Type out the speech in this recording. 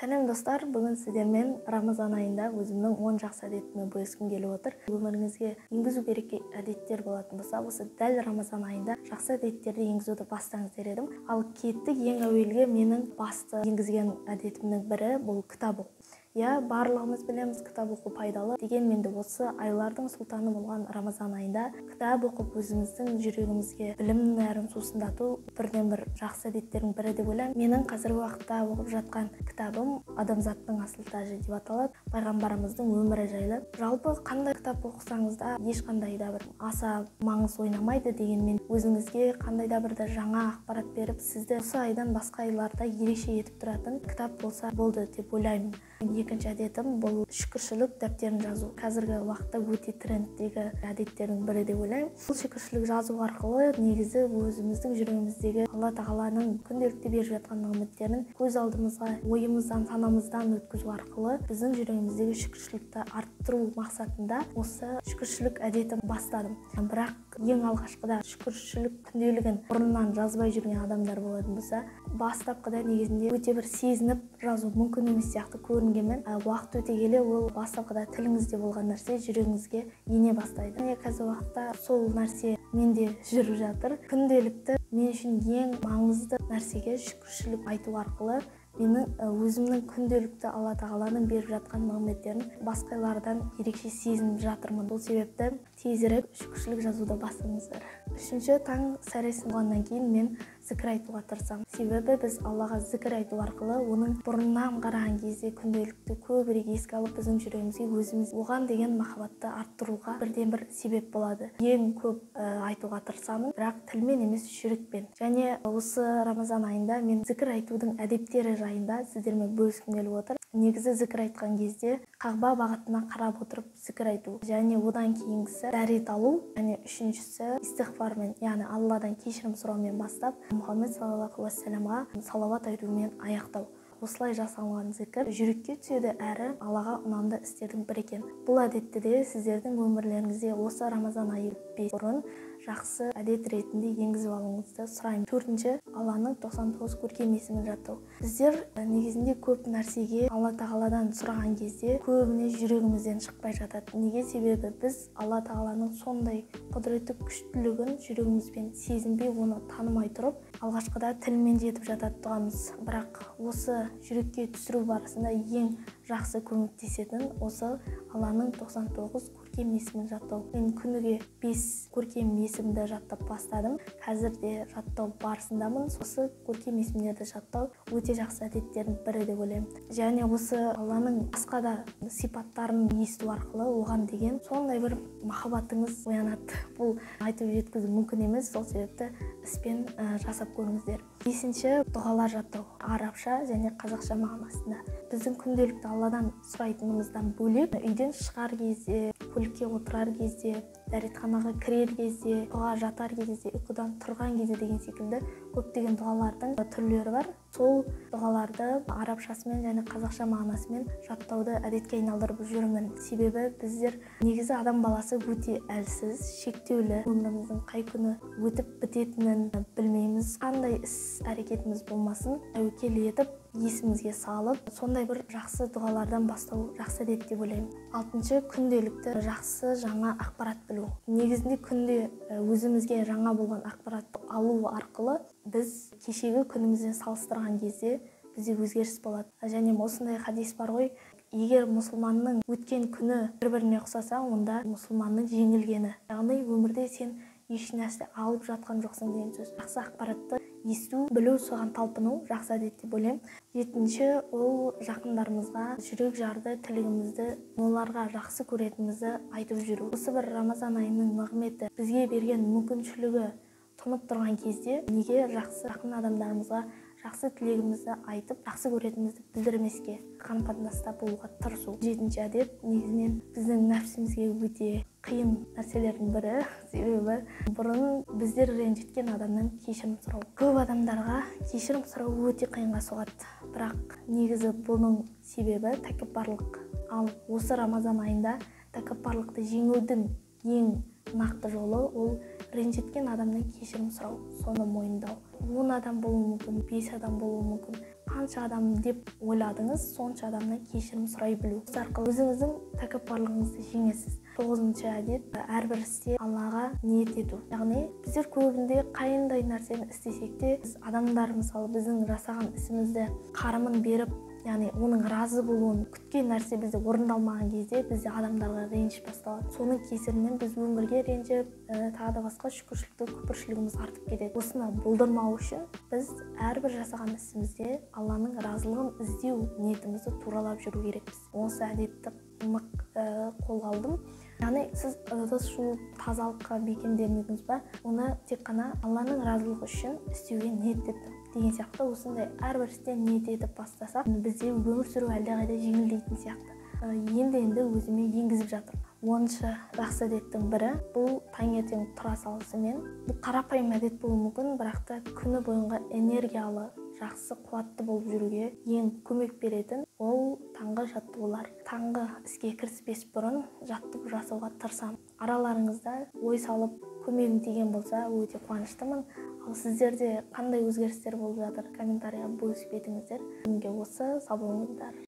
Сәлем, достар! Бүгін сіздермен Рамазан айында өзімнің 10 жақсы әдетіммен бөліскім келіп отыр. Өміріңізге енгізу керек әдеттер болатын болса, осы дәл Рамазан айында жақсы әдеттерді енгізуді бастаңыз дер едім. Ал кеттік, ең әуелгі менің басты енгізген әдетімнің бірі бұл кітап оқу. Иә, барлығымыз білеміз, кітап оқу пайдалы. Дегенмен де осы айлардың сұлтаны болған Рамазан айында кітап оқып, өзіміздің жүрегімізге білім нәрін сусындату бірден бір жақсы әдеттердің бірі деп ойлаймын. Менің қазіргі уақытта оқып жатқан кітабым «Адамзаттың асыл тажы» деп аталады. Пайғамбарымыздың өмірі жайлы. Жалпы қандай кітап оқысаңыз да, ешқандай да бір аса маңыз ойнамайды. Дегенмен өзіңізге қандай да бір жаңа ақпарат беріп, сізді осы айдан басқа айларда ерекше етіп тұратын кітап болса болды деп ойлаймын. Екінші әдетім бұл шүкіршілік дәптерін жазу. Қазіргі уақытта өте трендтегі әдеттердің бірі деп ойлаймын. Бұл шүкіршілік жазу арқылы негізі өзіміздің жүрегіміздегі Алла Тағаланың күнделікті беріп жатқан нығметтерін көз алдымызға, ойымыздан, санамыздан өткізу арқылы біздің жүрегіміздегі шүкіршілікті арттыру мақсатында осы шүкіршілік әдетін бастадым. Бірақ ең алғашқыда шүкіршілік күнделігін бұрыннан жазбай жүрген адамдар болатын болса, бастапқыда негізінде өте бір сезініп жазу мүмкін емес сияқты көрінгенмен, уақыт өте келе ол бастапқыда тіліңізде болған нәрсе жүрегіңізге ене бастайды. Және қазіргі уақытта сол нәрсе менде жүріп жатыр. Күнделікті мен үшін ең маңызды нәрсеге шүкіршілік айту арқылы менің өзімнің күнделікті Алла Тағаланың беріп жатқан нығметтерін басқалардан ерекше сезініп жатырмын. Бұл себепті тезірек шүкіршілік жазуды бастаңыздар. Үшінші, таң сәресін болғаннан кейін мен зікір айтуға тырысамын. Себебі біз Аллаға зікір айту арқылы оның бұрыннан қараған кезде күнделікті көбірек еске алып, біздің жүрегімізге өзіміз оған деген махаббатты арттыруға бірден бір себеп болады. Ең көп айтуға тырысамын, бірақ тілмен емес, жүрекпен. Және осы Рамазан айында мен зікір айтудың әдептері жайында сіздермен бөліскім келіп отыр. Негізі зікір айтқан кезде Қағба бағытына қарап отырып зікір айту, және одан кейінгісі дәрет алу, және үшіншісі истиғфармен, яғни Алладан кешірім сұраумен бастап, Мұхаммед саллаллаху уассаламға салауат айтумен аяқтау. Осылай жасалған зікір жүрекке түседі әрі Аллаға ұнамды істердің бірі екен. Бұл әдетті де сіздердің өмірлеріңізде осы Рамазан айы бұрын жақсы әдет ретінде енгізіп алуыңызды сұраймын. Төртінші, Алланың 99 көркем есімін жаттау. Біздер негізінде көп нәрсеге Алла Тағаладан сұраған кезде көбіне жүрегімізден шықпай жатады. Неге? Себебі біз Алла Тағаланың сондай құдіретті күштілігін жүрегімізбен сезінбей, оны танымай тұрып, алғашқыда тілмен жетіп жатады дұғамыз. Бірақ осы жүрекке түсіру барысында ең жақсы көмектесетін осы Алланың 99 көркем есімін жаттау. Мен күніге 5 көркем есімді жаттап бастадым. Қазір де жаттау барысындамын. Осы көркем есімдерді жаттау өте жақсы әдеттердің бірі деп ойлаймын. Және осы Алланың басқа да сипаттарын есту арқылы оған деген сондай бір махаббатыңыз оянады. Бұл айтып жеткізу мүмкін емес, сол себепті іспен жасап көріңіздер. Бесінші, дұғалар жаттау, арабша және қазақша мағынасында. Біздің күнделікті Алладан сұрайтынымыздан бөлек, үйден шығар кезде, көлікке отырар кезде, дәретханаға кірер кезде, ұйқыға жатар кезде, ұйқыдан тұрған кезде деген секілді көптеген дұғалардың түрлері бар. Сол дұғаларды арабшасымен және қазақша мағынасымен жаттауды әдетке айналдырып жүрмін. Себебі біздер негізі адам баласы өте әлсіз, шектеулі. Өміріміздің қай күні өтіп бітетінін білмейміз. Қандай іс әрекетіміз болмасын, тәуекел етіп, есімізге салып, сондай бір жақсы дұғалардан бастау жақсы әдет деп ойлаймын. Алтыншы, күнделікті жақсы жаңа ақпарат білу. Негізінде күнде өзімізге жаңа болған ақпаратты алу арқылы біз кешегі күнімізбен салыстырған кезде бізде өзгеріс болады. Және осындай хадис бар ғой: егер мұсылманның өткен күні бір-біріне ұқсаса, онда мұсылманның жеңілгені. Яғни өмірде сен еш нәрсе алып жатқан жоқсың деген сөз. Жақсы ақпаратты есту, білу, соған талпыну жақсы әдет деп ойлаймын. Жетінші, ол жақындарымызға жүрек жарды тілегімізді, оларға жақсы көретінімізді айтып жүру. Осы бір Рамазан айының нығметі бізге берген мүмкіншілігі тұнып тұрған кезде неге жақсы жақын адамдарымызға жақсы тілегімізді айтып, жақсы көретінімізді білдірмеске, қарым қатынаста болуға тырысу. Жетінші әдет негізінен біздің нәпсімізге өте қиын нәрселердің бірі. Себебі бұрын біздер ренжіткен адамнан кешірім сұрау. Көп адамдарға кешірім сұрау өте қиынға соғады. Бірақ негізі бұның себебі тәкаппарлық. Ал осы Рамазан айында тәкаппарлықты жеңудің ең нақты жолы ол ренжіткен адамнан кешірім сұрау, соны мойындау. 10 адам болуы мүмкін, 5 адам болуы мүмкін. Қанша адам деп ойладыңыз, сонша адамнан кешірім сұрай білу. Осы арқылы өзіңіздің тәкаппарлығыңызды жеңесіз. 9-шы әдет, әрбір істе Аллаға ниет ету. Яғни біздер көбінде қандай нәрсені істесек те, біз адамдар мысалы біздің жасаған ісімізді қарымын беріп, яғни оның разы болуын күткен нәрсе бізде орындалмаған кезде бізде адамдарға реніш басталады. Соның кесірінен біз өмірге ренжіп, тағы да басқа шүкіршілікті, күпіршілігіміз артып кетеді. Осыны болдырмау үшін біз әрбір жасаған ісімізде Алланың разылығын іздеу ниетімізді туралап жүру керекпіз. Осы әдетті нық қолға алдым. Яғни сіз ыдыс жуып тазалыққа бекемделмедіңіз ба, оны тек қана Алланың разылығы үшін істеуге ниеттеттім деген сияқты. Осындай әрбір істе ниет етіп бастасақ, бізде өмір сүру әлдеқайда жеңілдейтін сияқты. Енді өзіме енгізіп жатырмын. 10-шы жақсы әдеттің бірі бұл таңертең тұра салысымен. Бұл қарапайым әдет болуы мүмкін, бірақ та күні бойынға энергиялы, жақсы, қуатты болып жүруге ең көмек беретін ол таңғы жаттығулар. Таңғы іске кіріспес бұрын жаттығу жасауға тырысамын. Араларыңызда ой салып көмегім тиген болса, өте қуаныштымын. Ал сіздерде қандай өзгерістер болып жатыр, комментарийға бөлісіп кетіңіздер. Бүгінге осы, сау болыңыздар.